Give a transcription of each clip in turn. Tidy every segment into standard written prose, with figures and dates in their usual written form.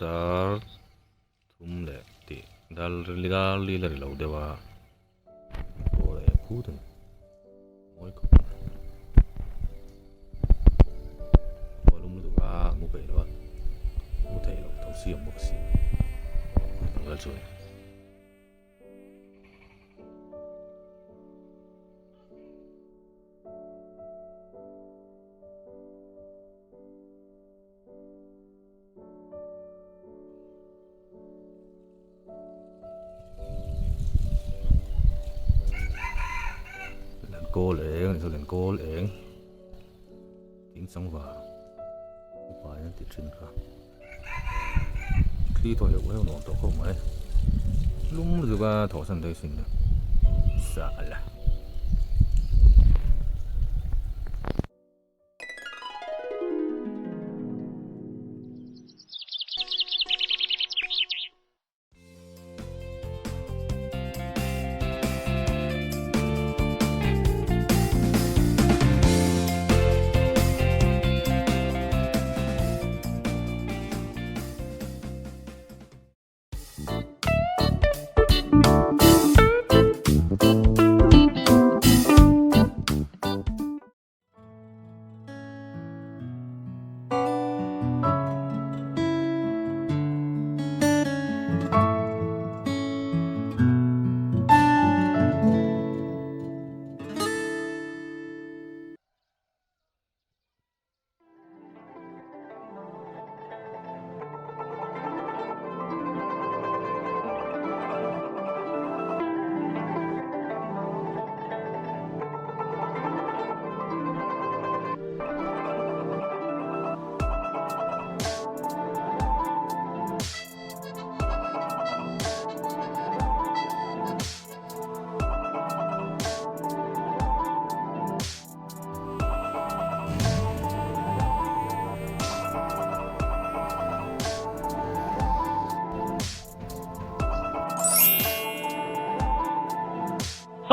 dar thum leh tih dar dar li la ri lo deuh a kawl a eng phut a ni mawi khawp mai khua lum lutuk a mu peih lo a mu theih loh tho siam bawk si ang vel chu a ni. Lenkawl eng a nih chu lenkawl eng thing changva upa in an ti thin kha thli thaw heuh heuh nuam tawh khawp mai lum lutuk a thawhsan daih sin sa la.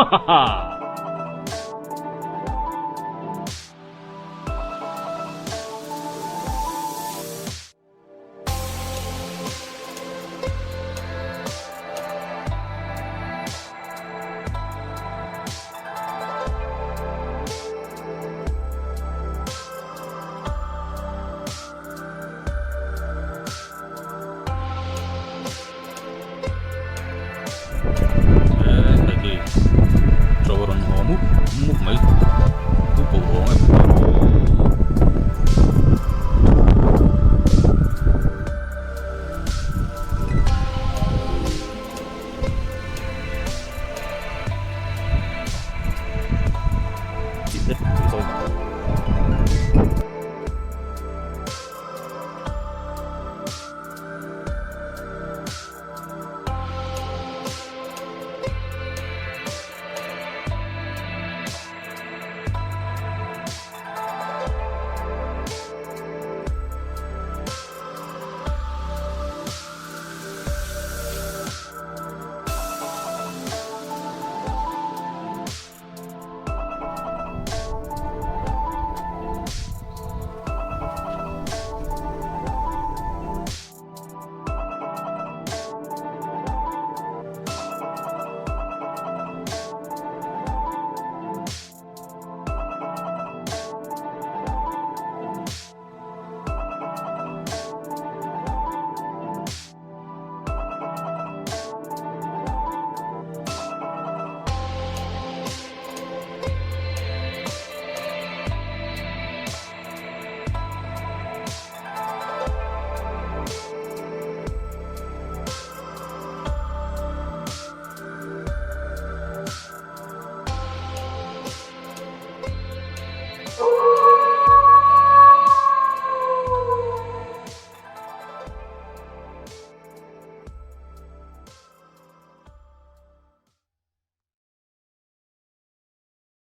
Ha ha ha!